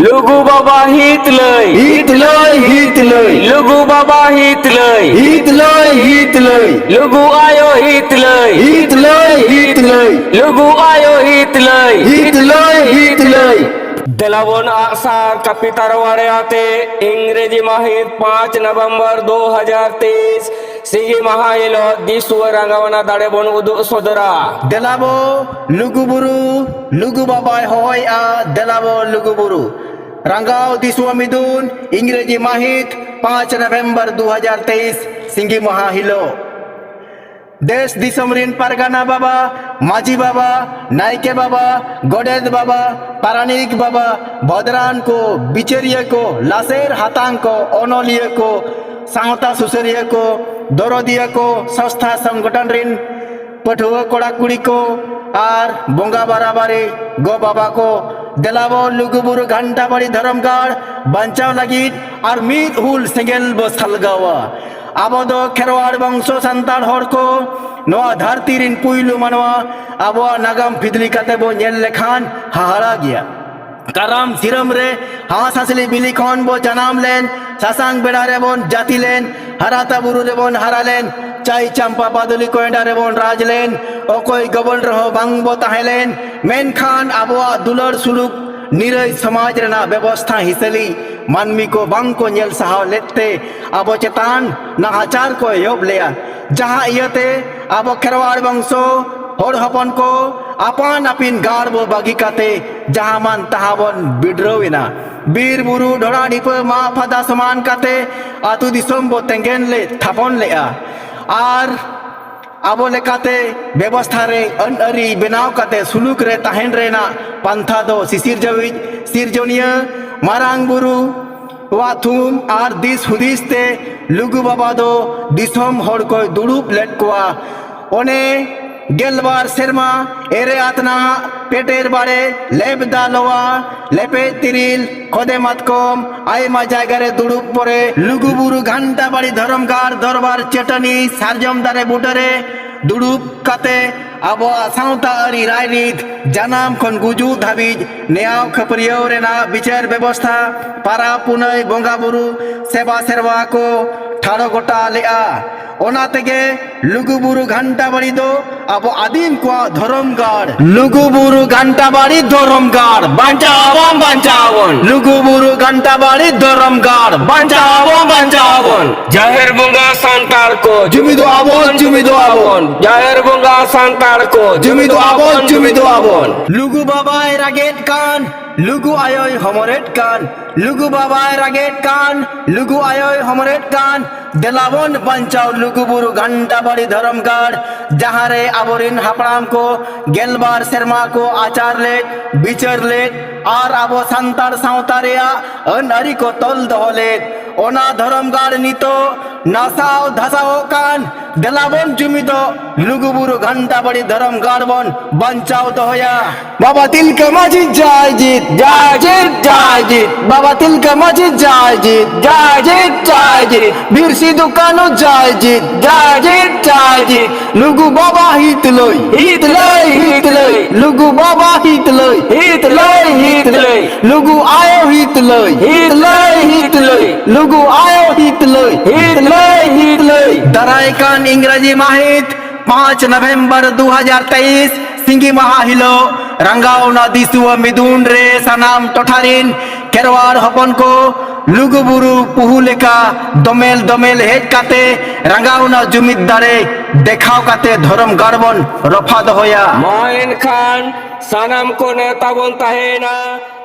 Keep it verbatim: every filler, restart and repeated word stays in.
ᱞᱩᱜᱩ ᱵᱟᱵᱟ ᱦᱤᱛ ᱞᱟᱹᱭ᱾ ᱦᱤᱛ ᱞᱟᱹᱭ, ᱦᱤᱛ ᱞᱟᱹᱭ᱾ ᱞᱩᱜᱩ ᱵᱟᱵᱟ ᱦᱤᱛ ᱞᱟᱹᱭ᱾ ᱦᱤᱛ ᱞᱟᱹᱭ, ᱦᱤᱛ ᱞᱟᱹᱭ᱾ ᱞᱩᱜᱩ ᱟᱭᱳ ᱦᱤᱛ ᱞᱟᱹᱭ᱾ ᱦᱤᱛ ᱞᱟᱹᱭ, ᱦᱤᱛ ᱞᱟᱹᱭ᱾ ᱞᱩᱜᱩ ᱟᱭᱳ ᱦᱤᱛ ᱞᱟᱹᱭ᱾ ᱦᱤᱛ ᱞᱟᱹᱭ, ᱦᱤᱛ ᱞᱟᱹᱭ᱾ ᱫᱮᱞᱟᱵᱚᱱ ᱟᱜᱼᱥᱟᱨ ᱠᱟᱹᱯᱤ ᱛᱟᱨᱣᱟᱲᱮ ᱟᱛᱮ ᱤᱝᱨᱮᱡᱤ ᱢᱟᱹᱦᱤᱛ ᱯᱟᱸᱪ ᱱᱚᱵᱷᱮᱢᱵᱚᱨ ᱫᱩ ᱦᱟᱡᱟᱨ ᱛᱮᱭᱤᱥ ᱥᱤᱸᱜᱤ ᱢᱟᱦᱟ ᱦᱤᱞᱳᱜ ᱫᱤᱥᱩᱣᱟᱹ ᱨᱟᱸᱜᱟᱣᱱᱟ ᱫᱟᱲᱮ ᱵᱚᱱ ᱩᱫᱩᱜ ᱥᱚᱫᱚᱨᱟ᱾ ᱫᱮᱞᱟᱵᱚ ᱞᱩᱜᱩ ᱵᱩᱨᱩ, ᱞᱩᱜᱩ ᱵᱟᱵᱟᱭ ᱦᱚᱦᱚᱭᱮᱜᱼᱟ, ᱫᱮᱞᱟᱵᱚ ᱞᱩᱜᱩ ᱵᱩᱨᱩ᱾ ᱨᱟᱸᱜᱟᱣ ᱫᱤᱥᱩᱣᱟᱹ ᱢᱤᱫᱩᱱ, ᱤᱝᱨᱮᱡᱤ ᱢᱟᱹᱦᱤᱛ ᱯᱟᱸᱪ ᱱᱚᱵᱷᱮᱢᱵᱚᱨ ᱫᱩ ᱦᱟᱡᱟᱨ ᱛᱮᱭᱤᱥ, ᱥᱤᱸᱜᱤ ᱢᱟᱦᱟ ᱦᱤᱞᱳᱜ᱾ ᱫᱮᱥ ᱫᱤᱥᱚᱢ ᱨᱤᱱ ᱯᱟᱨᱜᱟᱱᱟ ᱵᱟᱵᱟ, ᱢᱟᱹᱡᱷᱤ ᱵᱟᱵᱟ, ᱱᱟᱭᱠᱮ ᱵᱟᱵᱟ, ᱜᱚᱰᱮᱛ ᱵᱟᱵᱟ, ᱯᱟᱨᱟᱱᱤᱠ ᱵᱟᱵᱟ, ᱵᱷᱚᱫᱽᱨᱟᱱ ᱠᱚ, ᱵᱤᱪᱟᱹᱨᱤᱭᱟᱹ ᱠᱚ, ᱞᱟᱥᱮᱨ ᱦᱟᱛᱟᱝ ᱠᱚ, ᱚᱱᱚᱞᱤᱭᱟᱹ ᱠᱚ, ᱥᱟᱶᱛᱟ ᱥᱩᱥᱟᱹᱨᱤᱭᱟᱹ ᱠᱚ, ᱫᱚᱨᱚᱫᱤᱭᱟᱹ ᱠᱚ, ᱥᱚᱝᱥᱛᱷᱟ ᱥᱚᱝᱜᱚᱴᱷᱚᱱ ᱨᱤᱱ ᱯᱟᱹᱴᱷᱩᱣᱟᱹ ᱠᱚᱲᱟ ᱠᱩᱲᱤ ᱠᱚ ᱟᱨ ᱵᱚᱸᱜᱟ ᱵᱟᱨᱟᱵᱟᱨᱤ ᱜᱚ ᱵᱟᱵᱟ ᱠᱚ, ᱫᱮᱞᱟᱵᱚ ᱞᱩᱜᱩ ᱵᱩᱨᱩ ᱜᱷᱟᱱᱴᱟ ᱵᱟᱲᱤ ᱫᱷᱚᱨᱚᱢ ᱜᱟᱲ ᱵᱟᱧᱪᱟᱣ ᱞᱟᱹᱜᱤᱫ ᱟᱨ ᱢᱤᱫ ᱦᱩᱞ ᱥᱮᱸᱜᱮᱞ ᱵᱚ ᱥᱟᱞᱜᱟᱣᱟ᱾ ᱟᱵᱚ ᱫᱚ ᱠᱷᱮᱨᱣᱟᱲ ᱵᱚᱝᱥᱚ ᱥᱟᱱᱛᱟᱲ ᱦᱚᱲ ᱠᱚ ᱱᱚᱣᱟ ᱫᱷᱟᱹᱨᱛᱤ ᱨᱤᱱ ᱯᱩᱭᱞᱩ ᱢᱟᱱᱣᱟ᱾ ᱟᱵᱚᱣᱟᱜ ᱱᱟᱜᱟᱢ ᱯᱷᱤᱫᱽᱞᱤ ᱠᱟᱛᱮ ᱵᱚ ᱧᱮᱞ ᱞᱮᱠᱷᱟᱱ ᱦᱟᱦᱟᱲᱟ ᱜᱮᱭᱟ᱾ ᱠᱟᱨᱟᱢ ᱥᱤᱨᱟᱹᱢ ᱨᱮ ᱦᱟᱸᱥ ᱦᱟᱸᱥᱞᱤ ᱵᱤᱞᱤ ᱠᱷᱚᱱ ᱵᱚ ᱡᱟᱱᱟᱢ ᱞᱮᱱ, ᱥᱟᱥᱟᱝ ᱵᱮᱲᱟ ᱨᱮᱵᱚᱱ ᱡᱟᱹᱛᱤ ᱞᱮᱱ, ᱦᱟᱨᱟᱛᱟ ᱵᱩᱨᱩ ᱨᱮᱵᱚᱱ ᱦᱟᱨᱟ ᱞᱮᱱ, ᱪᱟᱹᱭ ᱪᱟᱢᱯᱟ ᱵᱟᱫᱚᱞᱤ ᱠᱚᱭᱰᱟ ᱨᱮᱵᱚᱱ ᱨᱟᱡᱽ ᱞᱮᱱ, ᱚᱠᱚᱭ ᱜᱚᱵᱚᱞ ᱨᱮᱦᱚᱸ ᱵᱟᱝ ᱵᱚ ᱛᱟᱦᱮᱸ ᱞᱮᱱ, ᱢᱮᱱᱠᱷᱟᱱ ᱟᱵᱚᱣᱟᱜ ᱫᱩᱞᱟᱹᱲ ᱥᱩᱞᱩᱠ ᱱᱤᱨᱟᱹᱭ ᱥᱚᱢᱟᱡᱽ ᱨᱮᱱᱟᱜ ᱵᱮᱵᱚᱥᱛᱷᱟ ᱦᱤᱥᱟᱹᱞᱤ ᱢᱟᱹᱱᱢᱤ ᱠᱚ ᱵᱟᱝ ᱠᱚ ᱧᱮᱞ ᱥᱟᱦᱟᱣ ᱞᱮᱫ ᱛᱮ ᱟᱵᱚ ᱪᱮᱛᱟᱱ ᱱᱟᱦᱟᱪᱟᱨ ᱠᱚ ᱮᱦᱚᱵ ᱞᱮᱜᱼᱟ᱾ ᱡᱟᱦᱟᱸ ᱤᱭᱟᱹᱛᱮ ᱟᱵᱚ ᱠᱷᱮᱨᱣᱟᱲ ᱵᱚᱝᱥᱚ ᱦᱚᱲ ᱦᱚᱯᱚᱱ ᱠᱚ ᱟᱯᱟᱱ ᱟᱹᱯᱤᱱ ᱜᱟᱲ ᱵᱚ ᱵᱟᱹᱜᱤ ᱠᱟᱛᱮ ᱡᱟᱦᱟᱸ ᱢᱟᱱ ᱛᱟᱦᱟᱸ ᱵᱚᱱ ᱵᱤᱰᱨᱟᱹᱣ ᱮᱱᱟ᱾ ᱵᱤᱨ ᱵᱩᱨᱩ ᱰᱷᱚᱲᱟ ᱰᱷᱤᱯᱟᱹ ᱢᱟᱜ ᱯᱷᱟᱫᱟ ᱥᱚᱢᱟᱱ ᱠᱟᱛᱮ ᱟᱹᱛᱩ ᱫᱤᱥᱚᱢ ᱵᱚ ᱛᱮᱸᱜᱮᱱ ᱞᱮᱫ ᱛᱷᱟᱯᱚᱱ ᱞᱮᱜᱼᱟ᱾ ᱟᱨ ᱟᱵᱚ ᱞᱮᱠᱟᱛᱮ ᱵᱮᱵᱚᱥᱛᱷᱟ ᱨᱮ ᱟᱹᱱ ᱟᱹᱨᱤ ᱵᱮᱱᱟᱣ ᱠᱟᱛᱮ ᱥᱩᱞᱩᱠ ᱨᱮ ᱛᱟᱦᱮᱱ ᱨᱮᱱᱟᱜ ᱯᱟᱱᱛᱷᱟ ᱫᱚ ᱥᱤᱥᱤᱨᱡᱟᱹᱣᱤᱡ ᱥᱤᱨᱡᱚᱱᱤᱭᱟᱹ ᱢᱟᱨᱟᱝ ᱵᱩᱨᱩ ᱣᱟᱜ ᱛᱷᱩᱢ ᱟᱨ ᱫᱤᱥ ᱦᱩᱫᱤᱥ ᱛᱮ ᱞᱩᱜᱩ ᱵᱟᱵᱟ ᱫᱚ ᱫᱤᱥᱚᱢ ᱦᱚᱲ ᱠᱚᱭ ᱫᱩᱲᱩᱵ ᱞᱮᱫ ᱠᱚᱣᱟ᱾ ᱚᱱᱮ ᱜᱮᱞᱵᱟᱨ ᱥᱮᱨᱢᱟ ᱮᱨᱮ ᱟᱛᱱᱟᱜ ᱯᱮᱴᱮᱨ ᱵᱟᱲᱮ ᱞᱮᱵᱫᱟ ᱞᱚᱣᱟ ᱞᱮᱯᱮᱡ ᱛᱤᱨᱤᱞ ᱠᱷᱚᱫᱮ ᱢᱟᱛᱠᱚᱢ ᱟᱭᱢᱟ ᱡᱟᱭᱜᱟ ᱨᱮ ᱫᱩᱲᱩᱵ ᱯᱚᱨᱮ ᱞᱩᱜᱩ ᱵᱩᱨᱩ ᱜᱷᱟᱱᱴᱟ ᱵᱟᱲᱤ ᱫᱷᱚᱨᱚᱢ ᱜᱟᱲ ᱫᱚᱨᱵᱟᱨ ᱪᱟᱹᱴᱟᱹᱱᱤ ᱥᱟᱨᱡᱚᱢ ᱫᱟᱨᱮ ᱵᱩᱴᱟᱹᱨᱮ ᱫᱩᱲᱩᱵ ᱠᱟᱛᱮ ᱟᱵᱚᱣᱟᱜ ᱥᱟᱶᱛᱟ ᱟᱹᱨᱤ ᱨᱟᱭᱨᱤᱛ, ᱡᱟᱱᱟᱢ ᱠᱷᱚᱱ ᱜᱩᱡᱩᱜ ᱫᱷᱟᱹᱵᱤᱡ ᱱᱮᱭᱟᱣ ᱠᱷᱟᱹᱯᱟᱹᱨᱤᱭᱟᱹᱣ ᱨᱮᱱᱟᱜ ᱵᱤᱪᱟᱹᱨ ᱵᱮᱵᱚᱥᱛᱷᱟ, ᱯᱟᱨᱟᱵᱽ ᱯᱩᱱᱟᱹᱭ, ᱵᱚᱸᱜᱟ ᱵᱩᱨᱩ, ᱥᱮᱵᱟ ᱥᱮᱨᱣᱟ ᱠᱚ ᱴᱷᱟᱲᱚ ᱜᱚᱴᱟ ᱞᱮᱜᱼᱟ᱾ ᱚᱱᱟ ᱛᱮᱜᱮ ᱞᱩᱜᱩᱵᱩᱨᱩ ᱜᱷᱟᱱᱴᱟ ᱵᱟᱲᱤ ᱫᱚ ᱟᱵᱚ ᱟᱹᱫᱤᱢ ᱠᱚᱣᱟᱜ ᱫᱷᱚᱨᱚᱢ ᱜᱟᱲ᱾ ᱞᱩᱜᱩᱵᱩᱨᱩ ᱜᱷᱟᱱᱴᱟ ᱵᱟᱲᱤ ᱫᱷᱚᱨᱚᱢ ᱜᱟᱲ, ᱵᱟᱧᱪᱟᱣ ᱟᱵᱚᱱ, ᱵᱟᱧᱪᱟᱣ ᱟᱵᱚᱱ᱾ ᱞᱩᱜᱩᱵᱩᱨᱩ ᱜᱷᱟᱱᱴᱟ ᱵᱟᱲᱤ ᱫᱷᱚᱨᱚᱢ ᱜᱟᱲ, ᱵᱟᱧᱪᱟᱣ ᱟᱵᱚᱱ, ᱵᱟᱧᱪᱟᱣ ᱟᱵᱚᱱ᱾ ᱡᱟᱦᱮᱨ ᱵᱚᱸᱜᱟ ᱥᱟᱱᱛᱟᱲ ᱠᱚ, ᱡᱩᱢᱤᱫᱚᱜ ᱟᱵᱚᱱ, ᱡᱩᱢᱤᱫᱚᱜ ᱟᱵᱚᱱ᱾ ᱡᱟᱦᱮᱨ ᱵᱚᱸᱜᱟ ᱥᱟᱱᱛᱟᱲ ᱠᱚ, ᱡᱩᱢᱤᱫᱚᱜ ᱟᱵᱚᱱ, ᱡᱩᱢᱤᱫᱚᱜ ᱟᱵᱚᱱ᱾ ᱞᱩᱜᱩ ᱵᱟᱵᱟᱭ ᱨᱟᱜᱮᱫ ᱠᱟᱱ, ᱞᱩᱜᱩ ᱟᱭᱳᱭ ᱦᱚᱢᱚᱨᱮᱫ ᱠᱟᱱ, ᱞᱩᱜᱩ ᱵᱟᱵᱟᱭ ᱨᱟᱜᱮᱫ ᱠᱟᱱ, ᱞᱩᱜᱩ ᱟᱭᱳᱭ ᱦᱚᱢᱚᱨᱮᱫ ᱠᱟᱱ, ᱫᱮᱞᱟᱵᱚᱱ ᱵᱟᱧᱪᱟᱣ ᱞᱩᱜᱩᱵᱩᱨᱩ ᱜᱷᱟᱱᱴᱟ ᱵᱟᱲᱤ ᱫᱷᱚᱨᱚᱢ ᱜᱟᱲ, ᱡᱟᱦᱟᱸ ᱨᱮ ᱟᱵᱚᱨᱮᱱ ᱦᱟᱯᱲᱟᱢ ᱠᱚ ᱜᱮᱞᱵᱟᱨ ᱥᱮᱨᱢᱟ ᱠᱚ ᱟᱪᱟᱨ ᱞᱮᱫ, ᱵᱤᱪᱟᱹᱨ ᱞᱮᱫ ᱟᱨ ᱟᱵᱚ ᱥᱟᱱᱛᱟᱲ ᱥᱟᱶᱛᱟ ᱨᱮᱭᱟᱜ ᱟᱹᱱ ᱟᱹᱨᱤ ᱠᱚ ᱛᱚᱞ ᱫᱚᱦᱚ ᱞᱮᱫ, ᱚᱱᱟ ᱫᱷᱚᱨᱚᱢ ᱜᱟᱲ ᱱᱤᱛᱚᱜ ᱱᱟᱥᱟᱣ ᱫᱷᱟᱥᱟᱣᱚᱜ ᱠᱟᱱ᱾ ᱫᱮᱞᱟᱵᱚᱱ ᱡᱩᱢᱤᱫᱚᱜ, ᱞᱩᱜᱩᱵᱩᱨᱩ ᱜᱷᱟᱱᱴᱟ ᱵᱟᱲᱤ ᱫᱷᱚᱨᱚᱢ ᱜᱟᱲ ᱵᱚᱱ ᱵᱟᱧᱪᱟᱣ ᱫᱚᱦᱚᱭᱟ᱾ ᱵᱟᱵᱟ ᱛᱤᱞᱠᱟᱹ ᱢᱟᱹᱡᱷᱤ ᱡᱟᱭ ᱡᱤᱛ, ᱡᱟᱭ ᱡᱤᱛ, ᱡᱟᱭ ᱡᱤᱛ᱾ ᱵᱟᱵᱟ ᱛᱤᱞᱠᱟᱹ ᱢᱟᱹᱡᱷᱤ ᱡᱟᱭ ᱡᱤᱛ, ᱡᱟᱭ ᱡᱤᱛ, ᱡᱟᱭ ᱡᱤᱛ᱾ ᱵᱤᱨ ᱥᱤᱫᱩ ᱠᱟᱹᱱᱩ ᱡᱟᱭ ᱡᱤᱛ, ᱡᱟᱭ ᱡᱤᱛ, ᱡᱟᱭ ᱡᱤᱛ᱾ ᱞᱩᱜᱩ ᱵᱟᱵᱟ ᱦᱤᱛᱞᱟᱹᱭ, ᱦᱤᱛᱞᱟᱹᱭ, ᱦᱤᱛᱞᱟᱹᱭ᱾ ᱞᱩᱜᱩ ᱵᱟᱵᱟ ᱦᱤᱛᱞᱟᱹᱭ, ᱦᱤᱛᱞᱟᱹᱭ, ᱦᱤᱛᱞᱟᱹᱭ᱾ ᱞᱩᱜᱩ ᱟᱭᱳ ᱦᱤᱛᱞᱟᱹᱭ, ᱦᱤᱛᱞᱟᱹᱭ, ᱦᱤᱛᱞᱟᱹᱭ᱾ ᱞᱩᱜᱩ ᱟᱭᱳ ᱦᱤᱛᱞᱟᱹᱭ, ᱦᱤᱛᱞᱟᱹᱭ, ᱦᱤᱛᱞᱟᱹᱭ᱾ ᱫᱟᱨᱟᱭ ᱠᱟᱱ ᱤᱝᱨᱟᱡᱤ ᱢᱟᱹᱦᱤᱛ ᱯᱟᱸᱪ ᱱᱚᱵᱷᱮᱢᱵᱚᱨ ᱫᱩ ᱦᱟᱡᱟᱨ ᱛᱮᱭᱤᱥ, ᱥᱤᱸᱜᱤ ᱢᱟᱦᱟ ᱦᱤᱞᱳᱜ, ᱨᱟᱸᱜᱟᱣᱱᱟ ᱫᱤᱥᱩᱣᱟᱹ ᱢᱤᱫᱩᱱ ᱨᱮ ᱥᱟᱱᱟᱢ ᱴᱚᱴᱷᱟ ᱨᱤᱱ ᱠᱷᱮᱨᱣᱟᱲ ᱦᱚᱯᱚᱱ ᱠᱚ ᱞᱩᱜᱩᱵᱩᱨᱩ ᱯᱩᱦᱩ ᱞᱮᱠᱟ ᱫᱚᱢᱮᱞ ᱫᱚᱢᱮᱞ ᱦᱮᱡ ᱠᱟᱛᱮ ᱨᱟᱸᱜᱟᱣᱱᱟ ᱡᱩᱢᱤᱫ ᱫᱟᱲᱮ ᱫᱮᱠᱷᱟᱣ ᱠᱟᱛᱮ ᱫᱷᱚᱨᱚᱢ ᱜᱟᱲ ᱵᱚᱱ ᱨᱚᱯᱷᱟ ᱫᱚᱦᱚᱭᱟ᱾ ᱢᱟ ᱮᱱᱠᱷᱟᱱ ᱥᱟᱱᱟᱢ ᱠᱚ ᱱᱮᱣᱛᱟ ᱵᱚᱱ ᱛᱟᱦᱮᱸᱭᱮᱱᱟ᱾